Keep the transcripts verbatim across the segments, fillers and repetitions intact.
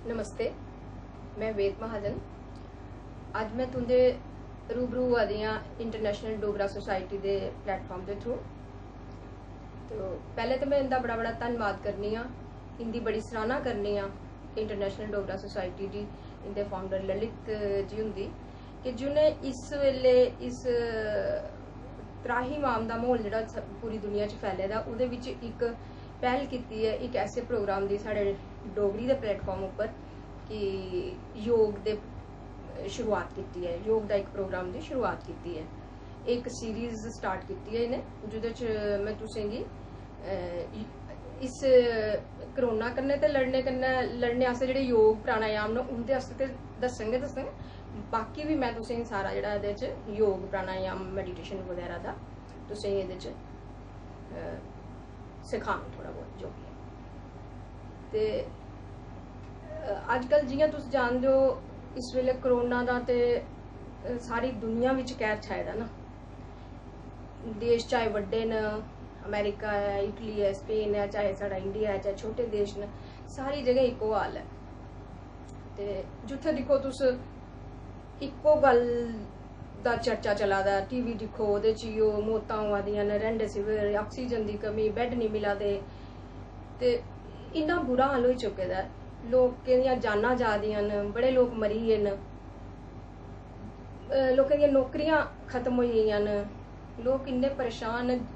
नमस्ते, में वेद महाजन। अज्ज में तुं'दे रूबरू होआ दी आं इंटरनेशनल डोगरा सोसाइटी दे प्लेटफार्म दे थ्रू। तो पैह्लें ते में इं'दा बड़ा बड़ा धन्नवाद करनी आं, इं'दी बड़ी सराहना करनी आं इंटरनेशनल डोगरा सोसाइटी दी, इं'दे फाउंडर ललित जी हुंदी, कि जि'नें इस बेल्ले इस त्राही माम दा म्हौल जेह्ड़ा स-, पूरी दुनिया च फैले दा, ओह्दे बिच इक पैह्ल कीती ऐ, इक ऐसे प्रोग्राम दी साढ़े डोगरी दे प्लेटफार्म उप्पर कि योग दे शुरुआत कीती ऐ, योग दा इक प्रोग्राम दी शुरुआत कीती ऐ। इक सीरीज स्टार्ट कीती ऐ इ'नें, जेह्दे च में तुसेंगी, अ, इस कोरोना कन्नै ते लड़ने कन्नै, लड़ने आस्तै जेह्ड़े योग प्राणायाम न, उं'दे आस्तै ते दस्सङ गै दस्सङ। बाकी बी में तुसेंगी सारा जेह्ड़ा एह्दे च योग प्राणायाम, मेडिटेशन बगैरा दा तुसेंगी एह्दे च, अ, सखाङ थोह्ड़ा बहुत जो बी ऐ। ते, अ, अज्जकल जि'यां तुस जानदे ओ, इस बेल्लै कोरोना दा ते, अ, सारी दुनिया बिच कहर छाए दा ना। देश चाहे बड्डे न, अमेरिका ऐ, इटली ऐ, स्पेन ऐ, चाहे साढ़ा इंडिया ऐ, चाहे छोटे देश न, सारी जगह इक्को हाल ऐ। ते जित्थै दिक्खो तुस, इक्को गल्ल दा चर्चा चला दा ऐ। टीवी दिक्खो, ओह्दे च इ'यो मौतां होआ दियां न, रेमडेसिविर, आक्सीजन दी कमी, बैड निं मिला दे। ते इन्ना बुरा हाल होई चुके दा ऐ, लोकें दियां जानां जा दियां न, बड़े लोक मरी गे न, अ, लोकें दियां नौकरियां खत्म होई गेइयां न, लोक इन्ने परेशान न।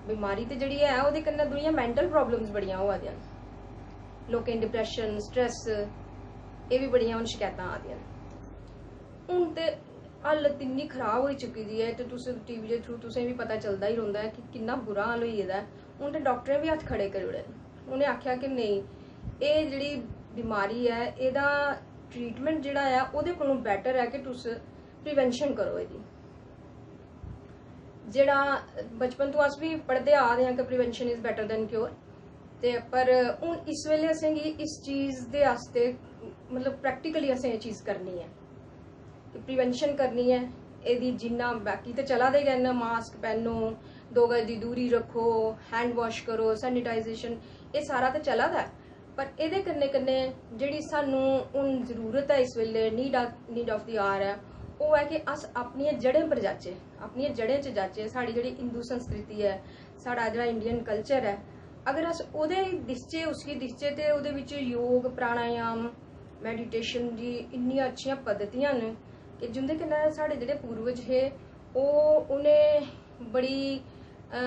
बमारी ते जेह्ड़ी ऐ, ओह्दे कन्नै दुनिया, मेंटल प्रॉब्लम्स बड़ियां होआ दियां न, लोकें गी डिप्रैशन, स्ट्रेस, एह् बी बड़ियां हून शकैतां आ दियां न। हून ते हालत इन्नी खराब होई चुकी दी ऐ ते तुस टीवी दे थ्रू तुसें बी पता चलदा ही रौंह्दा ऐ कि किन्ना बुरा हाल होई गेदा ऐ। हून ते डाक्टरें बी हत्थ खड़े करी ओड़े न। उ'नें आखेआ कि नेईं, एह् जेह्ड़ी बमारी ऐ, एह्दा ट्रीटमेंट जेह्ड़ा ऐ, ओह्दे कोलों बैटर ऐ कि तुस प्रिवेंशन करो एह्दी। जेह्ड़ा बचपन तो अस बी पढ़दे आ दे आं कि prevention is better than cure, ते पर हून इस बेल्लै असेंगी इस चीज़ दे आस्तै, मतलब, प्रैक्टिकली असें एह् चीज़ करनी ऐ, कि प्रिवेंशन करनी ऐ। एह्दी जिन्ना, बाकी ते चला दे गै न, मास्क पैह्नो, दो गज दी दूरी रक्खो, हैंड वाश करो, सैनिटाइजेशन, एह् सारा ते चला दा ऐ। पर एह्दे कन्नै कन्नै जेह्ड़ी सानू हून जरूरत ऐ इस बेल्लै, need of, need of the hour ऐ, ओह् ऐ कि अस अपनियें जड़ें पर जाचै, अपनियें जड़ें च जाचै। साढ़ी जेह्ड़ी हिंदू संस्कृति ऐ, साढ़ा जेह्ड़ा इंडियन कल्चर ऐ, अगर अस ओह्दे दिखचै, उसगी दिखचै, ते ओह्दे बिच योग, प्राणायाम, मेडिटेशन दी इन्नियां अच्छियां पद्धतियां न कि जिंदे कन्नै साढ़े जेह्ड़े पूर्वज हे, ओह्, उ'नें बड़ी, अ,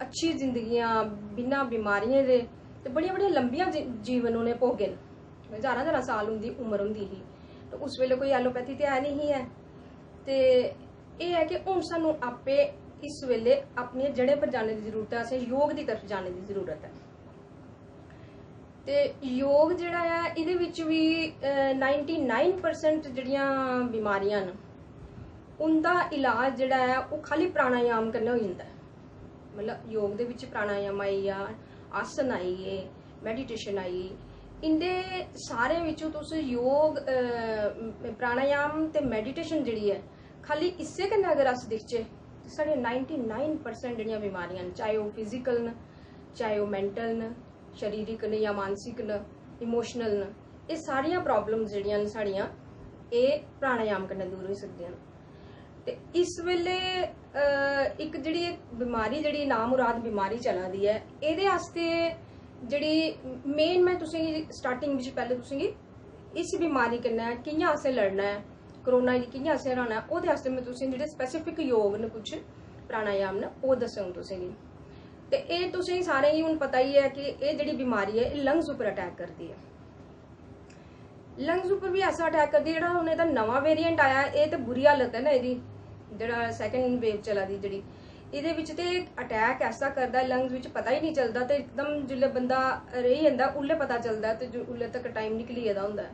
अच्छी जिंदगियां, बिना बमारियें दे, ते बड़ियां, बड़ियां लंबियां जी-, जीवन उ'नें भोगे न। ज्हारां, ज्हारां साल उं'दी उम्र होंदी ही। ते उस बेल्लै कोई एलोपैथी ते है निं ही ऐ। ते एह् ऐ कि हून सानूं आपे इस बेल्लै अपनियें जड़ें पर जाने दी जरूरत ऐ, असें योग दी तरफ जाने दी जरूरत ऐ। ते योग जेह्ड़ा ऐ, एह्दे बिच बी, अ, ninety nine percent जेह्ड़ियां बमारियां न, उं'दा इलाज जेह्ड़ा ऐ, ओह् खाल्ली प्राणायाम कन्नै होई जंदा ऐ। मतलब, योग दे बिच प्राणायाम आई गेआ, आसन आई गे, मेडिटेशन आई गेई, इं'दे सारें बिच्चों तुस योग, अ, प्राणायाम ते मेडिटेशन जेह्ड़ी ऐ, खाल्ली इस्सै कन्नै अगर अस दिखचै, ते साढ़े ninety nine percent जेह्ड़ियां बमारियां न, चाहे ओह् फिजिकल न, चाहे ओह् मेंटल न, शारीरिक न जां मानसिक न, इमोशनल न, एह् सारियां प्रॉब्लम्स जेह्ड़ियां न साढ़ियां, एह् प्राणायाम कन्नै दूर होई सकदियां न। ते इस बेल्लै, अ, इक जेह्ड़ी इक बमारी, जेह्ड़ी नामुराद बमारी चला दी ऐ, एह्दे आस्तै जेह्ड़ी मेन, में तुसेंगी स्टार्टिंग बिच पैह्लें तुसेंगी इस बमारी कन्नै कि'यां असें लड़ना ऐ, कोरोना गी कि'यां असें हराना ऐ, ओह्दे आस्तै में तुसेंगी जेह्ड़े स्पैसिफिक योग न, कुछ प्राणायाम न, ओह् दस्सङ तुसेंगी। ते एह् तुसेंगी सारें गी हून पता ही ऐ कि एह् जेह्ड़ी बमारी ऐ, एह् लंग्स उप्पर अटैक करदी ऐ। लंग्स उप्पर बी ऐसा अटैक करदी, जेह्ड़ा हून एह्दा नमां वेरिएंट आया, एह् ते बुरी हालत ऐ ना एह्दी, जेह्ड़ा सैकंड वेव चला दी जेह्ड़ी, एह्दे बिच ते अटैक ऐसा करदा ऐ लंग्स बिच, पता ही निं चलदा, ते इकदम जिसलै बंदा रेही जंदा, उल्लै पता चलदा, ते जो, उल्लै तक टाइम निकली गेदा होंदा ऐ।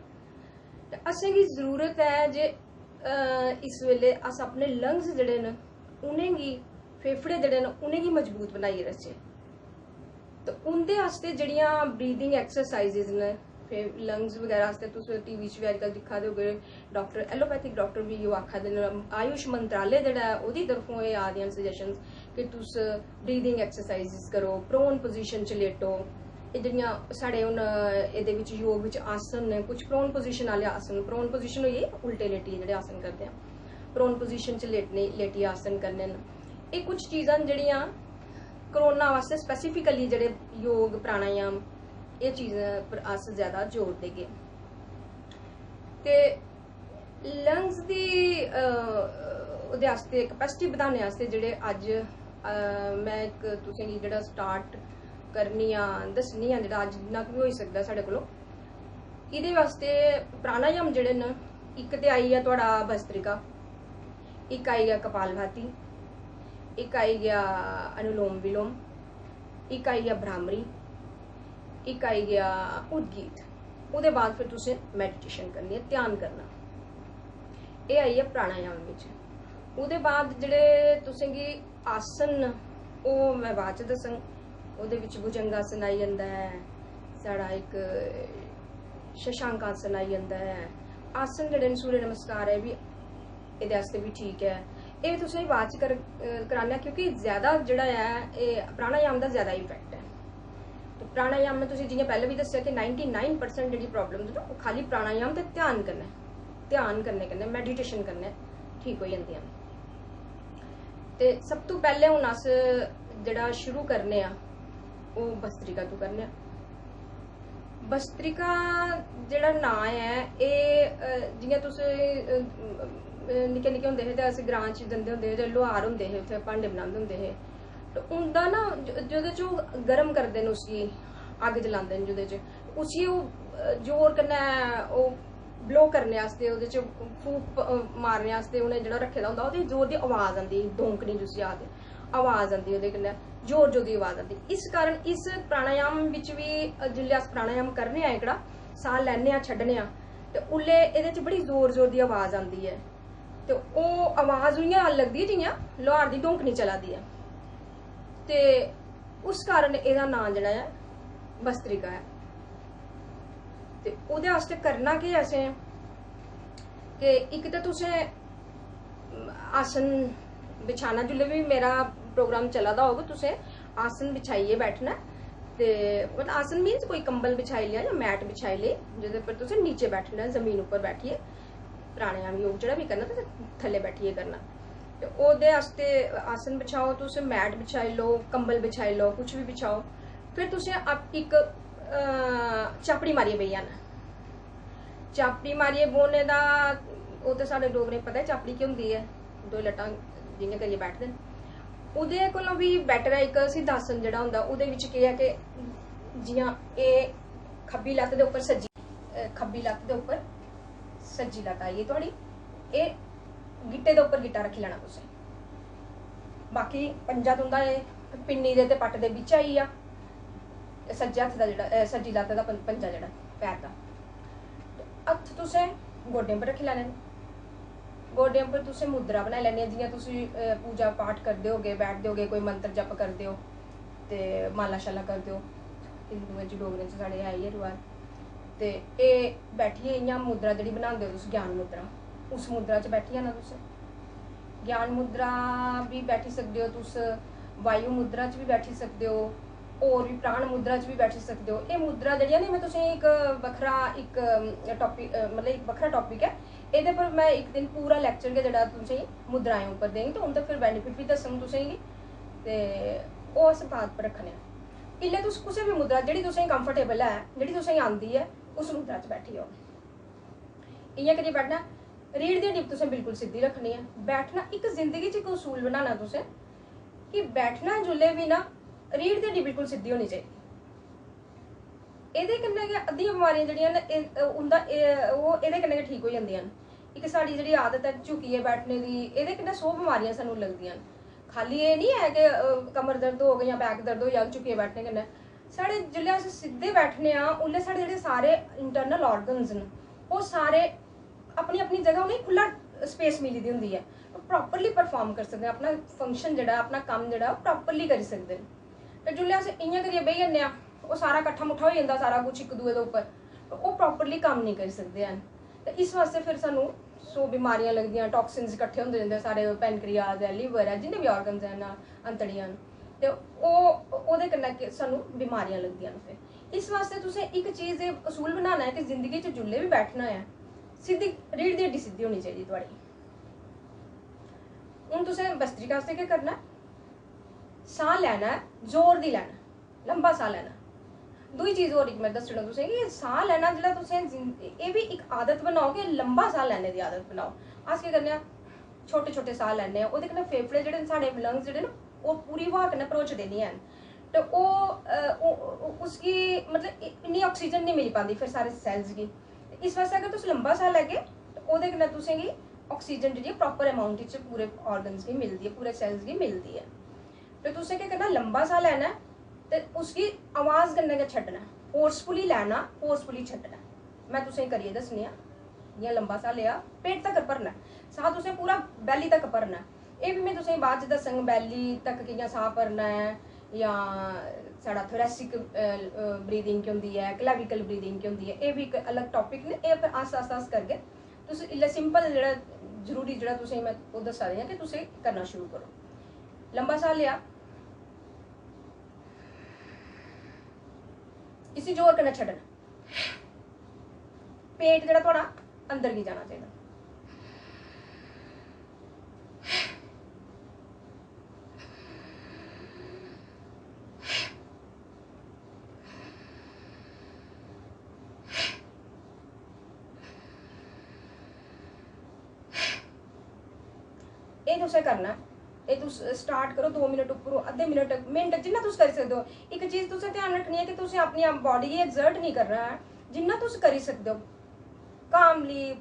ते असेंगी जरूरत ऐ जे, अ, इस बेल्लै अस अपने लंग्स जेह्ड़े न, उ'नेंगी, फेफड़े जेह्ड़े न, उ'नेंगी मजबूत बनाइयै रखचै। ते उं'दे आस्तै जेह्ड़ियां ब्रीदिंग एक्सरसाइजेज न, फे-, लंग्स बगैरा आस्तै तुस टीवी च बी अजकल दिक्खा दे होगे, डाक्टर, एलोपैथिक डाक्टर बी इ'यो आखा दे न, आयुष मंत्रालय जेह्ड़ा ऐ, ओह्दी तरफों एह् आ दियां न सजेशंस कि तुस ब्रीदिंग एक्सरसाइजेज करो, प्रोन पोजीशन च लेटो, जेह्ड़ियां साढ़े हून एह्दे बिच योग बिच आसन न, कुछ प्रोन पोजीशन आह्ले आसन, प्रोन पोजीशन होई गेई उल्टे लेटियै जेह्ड़े आसन करदे आं, प्रोन पोजीशन च लेटने, लेटियै आसन करने न। एह् कुछ चीज़ां न जेह्ड़ियां कोरोना वास्तै स्पैसिफिकली जेह्ड़े योग प्राणायाम, एह् चीज़ें पर अस ज़्यादा जोर देगे। ते लंग्स दी ओह्दे आस्तै, कैपेसिटी बधाने आस्तै जेह्ड़े अज्ज में इक तुसेंगी जेह्ड़ा स्टार्ट करनी आं, दस्सनी आं, जेह्ड़ा अज्ज जिन्ना बी होई सकदा साढ़े कोलों, एह्दे आस्तै प्राणायाम जेह्ड़े न, इक ते आई गेआ थुआढ़ा भस्त्रिका, इक आई गेआ कपालभाति, इक आई गेआ अनुलोम विलोम, इक आई गेआ भ्रामरी, इक आई गेआ उद्गीत। ओह्दे बाद फिर तुसें मैडिटेशन करनी ऐ, ध्यान करना। एह् आई गेआ प्राणायाम बिच। ओह्दे बाद जेह्ड़े तुसेंगी आसन न, ओह् में बाद च दस्सङ। ओह्दे बिच भुजंगासन आई जंदा ऐ, साढ़ा इक शशांकासन आई जंदा ऐ। आसन जेह्ड़े न, सूर्य नमस्कार ऐ बी एह्दे आस्तै बी ठीक ऐ। एह् तुसें बाद च कर, कराना, क्योंकि ज़्यादा जेह्ड़ा ऐ, एह् प्राणायाम दा ज़्यादा इफैक्ट ऐ। ते प्राणायाम में तुसें जि'यां पैह्लें बी दस्सेआ कि नाइंटी नाइन परसेंट जेह्ड़ी प्रॉब्लम न, ओह् खाल्ली प्राणायाम ते ध्यान कन्नै, ध्यान करने कन्नै, मैडिटेशन कन्नै ठीक होई जंदियां न। ते सब तों पैह्लें हून अस जेह्ड़ा शुरू करने आं, ओह् भस्त्रिका तों करने आं। भस्त्रिका जेह्ड़ा नांऽ ऐ, एह्, अ, जि'यां तुस, अ, अ, निक्के निक्के होंदे हे ते अस ग्रांऽ च जंदे होंदे हे ते लुहार होंदे हे, उत्थै भांडे बनांदे होंदे हे। ते उं'दा ना, ज-, जेह्दे च ओह् गर्म करदे न उसी, अग्ग जलांदे न जेह्दे च, उसी ओह्, अ, जोर कन्नै ओह् ब्लो करने आस्तै, ओह्दे च फूक प-, अ, मारने आस्तै उ'नें जेह्ड़ा रक्खे दा होंदा, ओह्दे जोर दी अवाज आंदी, दोंकनी जिसी आखदे, अवाज आंदी ओह्दे कन्नै, जोर जोर दी अवाज आंदी। इस कारण इस प्राणायाम बिच बी, अ, जिसलै अस प्राणायाम करने आं एह्कड़ा, साह् लैन्ने आं, छड्डने आं, ते उल्लै एह्दे च बड़ी जोर जोर दी अवाज आंदी ऐ। ते ओह् अवाज उ'यां लगदी ऐ जि'यां लुहार दी दोंकनी चला दी ऐ। ते उस कारण एह्दा नांऽ जेह्ड़ा ऐ, भस्त्रिका ऐ। ते ओह्दे आस्तै करना केह् असें, कि इक ते तुसें आसन बिछाना, जिसलै बी मेरा प्रोग्राम चला दा होग, तुसें आसन बिछाइयै बैठना। ते मतलब, आसन मीन्स कोई कंबल बिछाई लेआ जां मैट बिछाई लेई, जेह्दे पर तुसें नीचे बैठना, जमीन उप्पर बैठियै प्राणायाम योग जेह्ड़ा बी करना, तुसें थल्ले बैठियै करना। ते ओह्दे आस्तै आसन बिछाओ तुस, मैट बिछाई लैओ, कंबल बिछाई लैओ, कुछ बी बिछाओ। फिर तुसें आप-, इक, अ, चापड़ी मारियै बेही जाना। चापड़ी मारियै बौह्ने दा, ओह् ते साढ़े डोगरें गी पता ऐ चापड़ी केह् होंदी ऐ, दो लत्तां जि'यां करियै बैठदे न। ओह्दे कोला बी बैटर ऐ इक सिद्धासन जेह्ड़ा होंदा, ओह्दे बिच केह् ऐ कि जि'यां एह् खब्बी लत्त दे उप्पर सज्जी, अ, खब्बी लत्त दे उप्पर सज्जी लत्त आई गेई थुआढ़ी, एह् गिट्टे दे उप्पर गिट्टा रक्खी लैना तुसें। बाकी पंजा तुं'दा एह् पिन्नी दे ते पट्ट दे बिच आई गेआ, सज्जे हत्थ दा जेह्ड़ा, अ, सज्जी लत्त दा पं-, पंजा जेह्ड़ा पैर दा। ते हत्थ तुसें गोड्डें पर रक्खी लैने न। गोड्डें पर तुसें मुद्रा बनाई लैनी ऐ, जि'यां तुस, अ, पूजा पाठ करदे होगे, बैठदे होगे, कोई मंत्र जप करदे ओ ते माला शाला करदे ओ, हिंदुएं च, डोगरें च साढ़े है ही ऐ रवाज। ते एह् बैठियै इ'यां मुद्रा जेह्ड़ी बनांदे ओ तुस, ज्ञान मुद्रा, उस मुद्रा च बैठी जाना तुस। ज्ञान मुद्रा बी बैठी सकदे ओ तुस, वायु मुद्रा च बी बैठी सकदे ओ, होर बी प्राण मुद्रा च बी बैठी सकदे ओ। एह् मुद्रा जेह्ड़ियां न, में तुसेंगी इक बक्खरा, इक, अम, टॉपिक, अ, मतलब, इक बक्खरा टॉपिक ऐ। एह्दे पर में इक दिन पूरा लेक्चर गै जेह्ड़ा तुसेंगी मुद्राएं उप्पर देंग, ते उं'दा फिर बेनिफिट बी दस्सङ तुसेंगी। ते ओह् अस बाद पर रक्खने आं। इल्लै तुस कुसै बी मुद्रा जेह्ड़ी तुसेंगी कंफर्टेबल ऐ, जेह्ड़ी तुसेंगी आंदी ऐ, उस मुद्रा च बैठी जाओ। इ'यां करियै बैठना। रीढ़ दी हड्डी तुसें बिल्कुल सिद्धी रक्खनी ऐ। बैठना, इक जिंदगी च इक उसूल बनाना तुसें कि बैठना जुल्लै बी ना, रीढ़ दी हड्डी बिल्कुल सिद्धी होनी चाहिदी। एह्दे कन्नै गै अद्धियां बमारियां जेह्ड़ियां न, एह्, उं'दा एह्, ओह् एह्दे कन्नै गै ठीक होई जंदियां न। इक साढ़ी जेह्ड़ी आदत ऐ झुकियै बैठने दी, एह्दे कन्नै सौ बमारियां सानूं लगदियां न। खाल्ली एह् निं ऐ कि, अ, कमर दर्द होग जां बैक दर्द होई जाग झुकियै बैठने कन्नै। साढ़े जिसलै अस सिद्धे बैठने आं, उसलै साढ़े जेह्ड़े सारे इंटरनल ऑर्गन्स न, ओह् सारे अपनी अपनी जगह, उ'नेंगी खु'ल्ला स्पेस मिली दी होंदी ऐ, ओह् प्रॉपरली परफार्म करी सकदे न, अपना फंक्शन जेह्ड़ा, अपना कम्म जेह्ड़ा, ओह् प्रॉपरली करी सकदे न। ते जिसलै अस इ'यां करियै बेही जन्ने आं, ओह् सारा कट्ठा मुट्ठा होई जंदा, सारा कुछ इक दूए दे उप्पर, ते ओह् प्रॉपरली कम्म नेईं करी सकदे हैन। ते इस बास्तै फिर सानूं सौ बमारियां लगदियां, टॉक्सिन्स किट्ठे होंदे जंदे, साढ़े पैनक्रियास ऐ, लिवर ऐ, जिन्ने बी ऑर्गन्स हैन, अंतड़ियां न, ते ओह्, ओह्दे कन्नै कि सानूं बमारियां लगदियां न। फिर इस वास्तै तुसें इक चीज दे असूल बनाना ऐ कि जिंदगी च जुल्लै बी बैठना ऐ, सिद्धी, रीढ़ दी हड्डी सिद्धी होनी चाहिदी थुआढ़ी। हून तुसें भस्त्रिका आस्तै केह् करना ऐ? साह् लैना ऐ, जोर दी लैना, लंबा साह् लैना। दूई चीज होर इक में दस्सना तुसें कि साह् लैना जेह्ड़ा तुसें जिन-, एह् बी इक आदत बनाओ कि लंबा साह् लैने दी आदत बनाओ। अस केह् करने आं, छोटे छोटे साह् लैने आं, ओह्दे कन्नै फेफड़े जेह्ड़े न, साढ़े लंग्स जेह्ड़े न, ओह् पूरी ब्हाऽ कन्नै भरोचदे निं हैन। ते ओह्, अ, ओह्, ओह्, उसगी, मतलब, इ-, इन्नी आक्सीजन निं मिली पांदी फिर सारे सैल्स गी। ते इस वास्तै अगर तुस लंबा साह् लैगे, ते ओह्दे कन्नै तुसेंगी आक्सीजन जेह्ड़ी ऐ, प्रापर अमाउंट च पूरे आर्गन्स गी मिलदी ऐ, पूरे सैल्स गी मिलदी ऐ। ते तुसें केह् करना, लंबा साह् लैना ऐ ते उसगी आवाज कन्नै गै छड्डना ऐ। फोर्सफुली लैना, फोर्सफुली छड्डना ऐ। में तुसेंगी करियै दस्सनी आं। जि'यां लंबा साह् लेआ, पेट तक भरना ऐ। साह् तुसें पूरा बैल्ली तक भरना ऐ। एह् बी में तुसेंगी बाद च दस्सङ, बैल्ली तक कि'यां साह् भरना ऐ, जां साढ़ा thoracic, अ, अ, breathing केह् होंदी ऐ, clavicle breathing केह् होंदी ऐ, एह् बी इक अलग टॉपिक न। एह् फिर आस्ता आस्ता अस करगे। तुस इसलै सिंपल जेह्ड़ा जरूरी, जेह्ड़ा तुसेंगी में ओह् दस्सा दी आं कि तुसें करना शुरू करो। लंबा साह् लेआ, इसी जोर कन्नै छड्डना। पेट जेह्ड़ा थुआढ़ा अंदर गी जाना चाहिदा। एह् तुसें करना ऐ। एह् तुस स्टार्ट करो, दो मिनट उप्परों, अद्धे मिनट, मिनट, जिन्ना तुस करी सकदे ओ। इक चीज तुसें ध्यान रक्खनी ऐ कि तुसें अपनी बाडी गी एक्सर्ट निं करना ऐ। जिन्ना तुस करी सकदे ओ, कामली,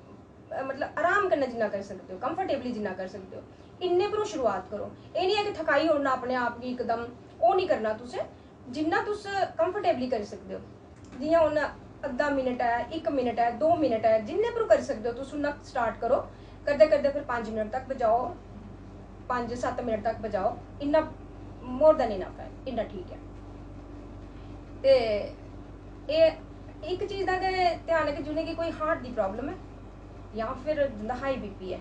मतलब, आराम कन्नै जिन्ना करी सकदे ओ, कंफर्टेबली जिन्ना करी सकदे ओ, इन्ने परों शुरुआत करो। एह् निं ऐ कि थकाई ओड़ना अपने आप गी इकदम, ओह् निं करना तुसें। जिन्ना तुस कंफर्टेबली करी सकदे ओ, जि'यां हून अद्धा मिनट ऐ, इक मिनट ऐ, दो मिनट ऐ, जिन्ने परों करी सकदे ओ तुस उन्ना स्टार्ट करो। करदे करदे फिर पंज मिनट तक बजाओ, पंज सत्त मिनट तक बजाओ, इन्ना more than enough ऐ, इन्ना ठीक ऐ। ते एह् इक चीज दा गै ध्यान ऐ कि जि'नेंगी कोई हार्ट दी प्रॉब्लम ऐ जां फिर जिं'दा हाई बीपी ऐ,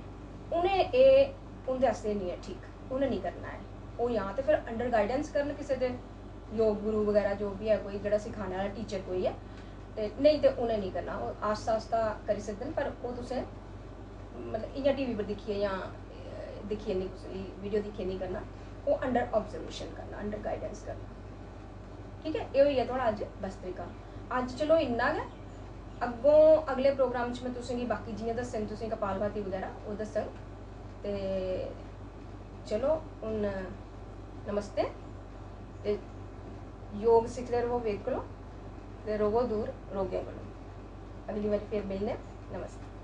उ'नें एह्, उं'दे आस्तै निं ऐ ठीक, उ'नें निं करना ऐ। ओह् जां ते फिर अंडर गाइडेंस करन किसे दे, योग गुरु बगैरा जो बी ऐ कोई जेह्ड़ा सखाने आह्ला टीचर कोई ऐ, ते नेईं ते उ'नें निं करना। ओह् आस्ता आस्ता करी सकदे न, पर ओह् तुसें, मतलब, इ'यां टीवी पर दिक्खियै जां, अ, दिक्खियै निं, कुसै दी वीडियो दिक्खियै निं करना। ओह् अंडर ऑब्जर्वेशन करना, अंडर गाइडेंस करना। ठीक ऐ, एह् होई गेआ थुआढ़ा अज्ज भस्त्रिका। अज्ज चलो इन्ना गै। अग्गों अगले प्रोग्राम च में तुसेंगी बाकी जि'यां दस्सन, तुसेंगी कपालभाति बगैरा ओह् दस्सन। ते चलो हून नमस्ते। ते योग सिखदे र'वो वेद कोलो, ते र'वो दूर रोगें कोलो। अगली बारी फिर मिलने। नमस्ते।